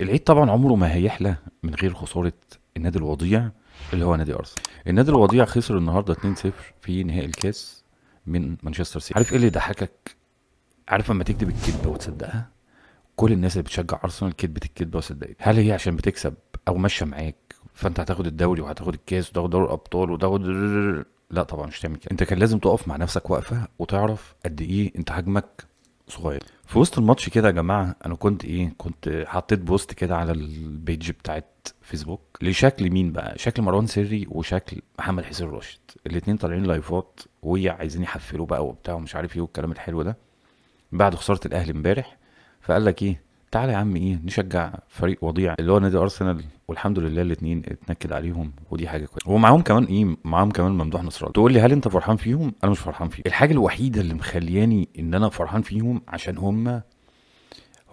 العيد طبعا عمره ما هيحلى من غير خسارة النادي الوضيع اللي هو نادي ارسنال. النادي الوضيع خسر النهارده 2-0 في نهائي الكاس من مانشستر سيتي. عارف ايه اللي ضحكك؟ عارف لما تكذب الكذبة وتصدقها؟ كل الناس اللي بتشجع ارسنال كذبت الكذبة وصدقت. هل هي عشان بتكسب او ماشية معاك فانت هتاخد الدوري وهتاخد الكاس وتاخد دوري الابطال وتاخد؟ لا طبعا مش هتعمل كده. انت كان لازم تقف مع نفسك وقفه وتعرف قد ايه انت حجمك صغير. في وسط الماتش كده يا جماعة انا كنت ايه، كنت حطيت post كده على ال page بتاعت فيسبوك لشكل مين بقى؟ شكل مروان سري وشكل محمد حسين راشد، الاتنين طالعين لايفات وعايزين يحفلوا بقى وبتاع ومش عارف ايه والكلام الحلو ده بعد خسارة الاهلي امبارح. فقال لك ايه، تعالى يا عم ايه نشجع فريق وضيع اللي هو نادي ارسنال، والحمد لله الاثنين اتنكد عليهم ودي حاجة كويسة. ومعاهم كمان ايه، معاهم كمان ممدوح نصر الله. تقول لي هل انت فرحان فيهم؟ انا مش فرحان فيهم. الحاجة الوحيدة اللي مخلياني ان انا فرحان فيهم عشان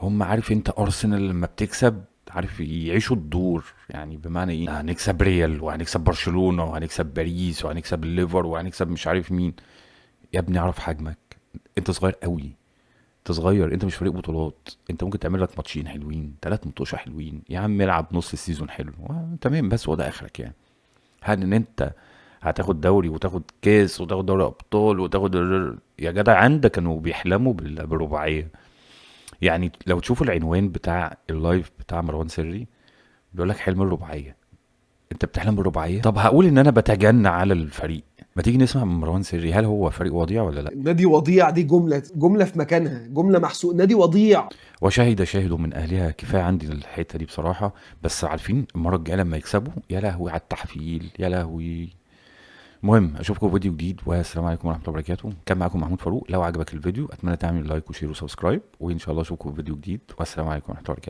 هم عارف انت ارسنال لما بتكسب عارف يعيشوا الدور، يعني بمعنى ايه، هنكسب ريال وهنكسب برشلونة وهنكسب باريس وهنكسب الليفر وهنكسب مش عارف مين. يا ابني اعرف حجمك، انت صغير قوي، انت صغير، انت مش فريق بطولات، انت ممكن تعمل لك ماتشين حلوين، 3 ماتشات حلوين يا عم، العب نص ال season حلو تمام، بس هو ده اخرك يعني. هل ان انت هتاخد دوري وتاخد كاس وتاخد دوري ابطال وتاخد يا جدع عندك كانوا بيحلموا بالرباعيه. يعني لو تشوفوا العنوان بتاع ال live بتاع مروان سري بيقول لك حلم الرباعية. انت بتحلم بالرباعيه؟ طب هقول ان انا بتجنى على الفريق. ما تيجي نسمع من مروان سري هل هو فريق وضيع ولا لا؟ نادي وضيع دي جملة في مكانها، جملة محسوب، نادي وضيع. وشهد شاهد من اهلها. كفاية عندي الحتة دي بصراحة. بس عارفين المرة الجاية لما يكسبوا يا لهوي على التحفيل، يا لهوي. المهم اشوفكم في فيديو جديد، والسلام عليكم ورحمة الله وبركاته. كان معاكم محمود فاروق. لو عجبك الفيديو اتمنى تعمل like و share و subscribe، وان شاء الله اشوفكم في فيديو جديد، والسلام عليكم ورحمة الله وبركاته.